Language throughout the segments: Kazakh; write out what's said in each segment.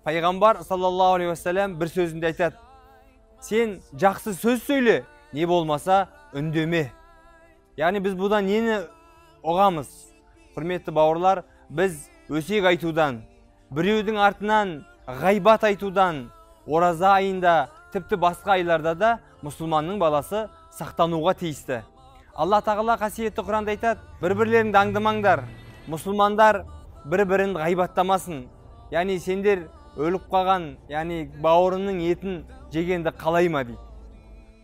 Пайғамбар саллаллаху алейхи уассалам бір сөзінде айтады: сен жақсы сөз сөйле, не болмаса үндеме. Яғни біз бұдан нені ұғамыз? Құрметті бауырлар, біз өсек айтудан, біреудің артынан ғайбат айтудан ораза айында, тіпті басқа айларда да мұсылманның баласы сақтануға тиісті. Алла тағала қасиетті Құранда айтады: бір-бірлеріңді аңдымаңдар, мұсылмандар бір-бірін ғайбаттамасын. Яғни сендер өліп қалған, яғни бауырының етін жегенді қалай ма дейді.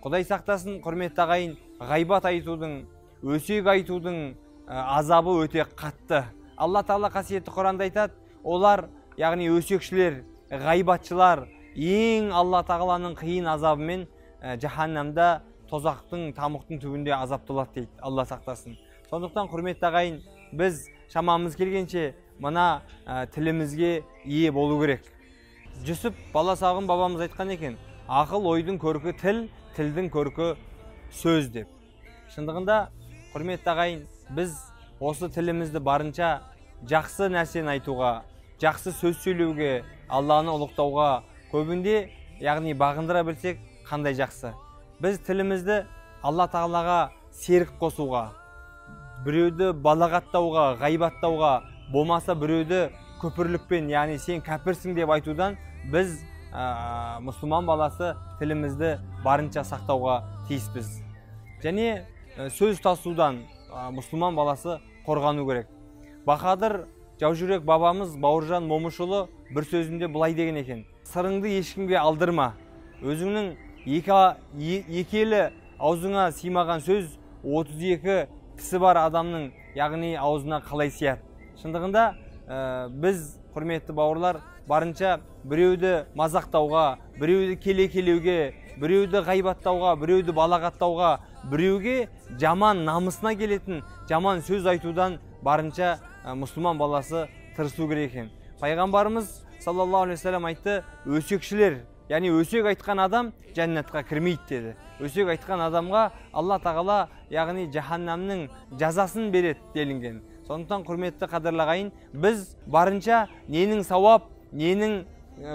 Құдай сақтасын, құрметті ағайын, ғайбат айтудың, өсек айтудың азабы өте қатты. Алла тағала қасиетті Құранда айтады, олар, яғни өсекшілер, ғайбатшылар, ең Алла тағаланың қиын азабымен жаһаннамда, тозақтың, тамұқтың түбінде азапталады дейді. Алла сақтасын. Сондықтан, құрметті ағайын, біз шамамыз келгенше мына тілімізге ие болу керек. Жүсіп Баласағұн бабамыз айтқан екен: ақыл ойдың көркі тіл, тілдің көркі сөз деп. Шындығында, құрметті ағайын, біз осы тілімізді барынша жақсы нәрсені айтуға, жақсы сөз сөйлеуге, Алланы ұлықтауға көбінде, яғни бағындыра білсек, қандай жақсы. Біз тілімізді Алла тағалаға серік қосуға, біреуді балағаттауға, ғайбаттауға, болмаса біреуді күпірлікпен, яғни сен кәпірсің деп айтудан біз мұсылман баласы тілімізді барынша сақтауға тиіспіз. Және сөз тасудан мұсылман баласы қорғану керек. Бахадыр жаужүрек бабамыз Бауыржан Момышұлы бір сөзінде былай деген екен: сырыңды ешкімге алдырма, өзіңнің екі елі аузыңа сыймаған сөз 32 тісі бар адамның, яғни аузына қалай сияды. Шындығында, біз, құрметті бауырлар, барынша біреуді мазақтауға, біреуді келекелеуге, біреуді ғайбаттауға, біреуді балағаттауға, біреуге жаман намысына келетін жаман сөз айтудан барынша мұсылман баласы тырысу керек екен. Пайғамбарымыз саллаллаху алейхи уассалам айтты: өсекшілер, яғни өсек айтқан адам жәннатқа кірмейді деді. Өсек айтқан адамға Алла тағала, яғни жаһаннамның жазасын береді делінген. Сондықтан, құрметті қадірлі ағайын, біз барынша ненің сауап, ненің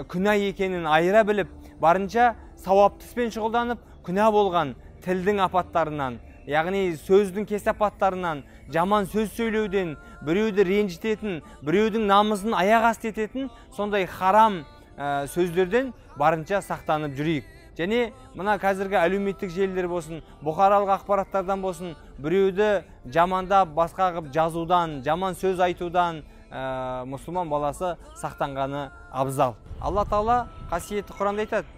күнә екенін айыра біліп, барынша сауапты іспен шұғылданып, күнә болған тілдің апаттарынан, яғни сөздің кесапаттарынан, жаман сөз сөйлеуден, біреуді ренжітетін, біреудің намысын аяқ асты ететін сондай харам сөздерден барынша сақтанып жүрейік. Және мына қазіргі әлеуметтік желілер болсын, бұқаралық ақпараттардан болсын, біреуді жамандап, басқа қылып жазудан, жаман сөз айтудан мұсылман баласы сақтанғаны абзал. Алла тағала қасиетті Құранда айтады: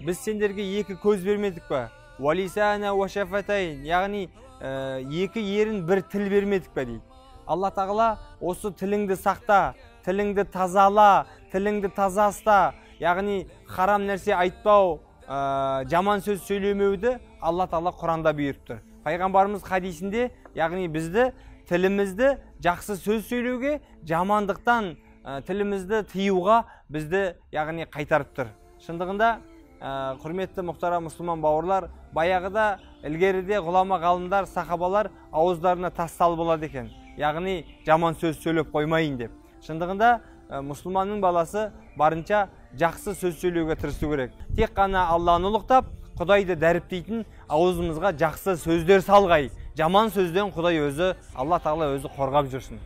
біз сендерге екі көз бермедік пе? Уалисана уа шафатайн, яғни екі ерін бір тіл бермедік пе дейді. Алла тағала осы тіліңді сақта, тіліңді тазала, тіліңді таза ұста, яғни харам нәрсе айтпау, жаман сөз сөйлемеуді Алла тағала Құранда бұйырып тұр. Пайғамбарымыз хадисінде, яғни бізді тілімізді жақсы сөз сөйлеуге, жамандықтан тілімізді тыюға бізді, яғни қайтарып тұр. Шындығында, құрметті мұхтарам мұсылман бауырлар, баяғыда ілгеріде ғұлама ғалымдар, сахабалар ауыздарына тас салып алады екен, яғни жаман сөз сөйлеп қоймайын деп. Шындығында, мұсылманның баласы барынша жақсы сөз сөйлеуге тырысу керек. Тек қана Алланы ұлықтап, Құдайды дәріптейтін аузымызға жақсы сөздер салғай. Жаман сөзден Құдай өзі, Алла тағала өзі қорғап жүрсін.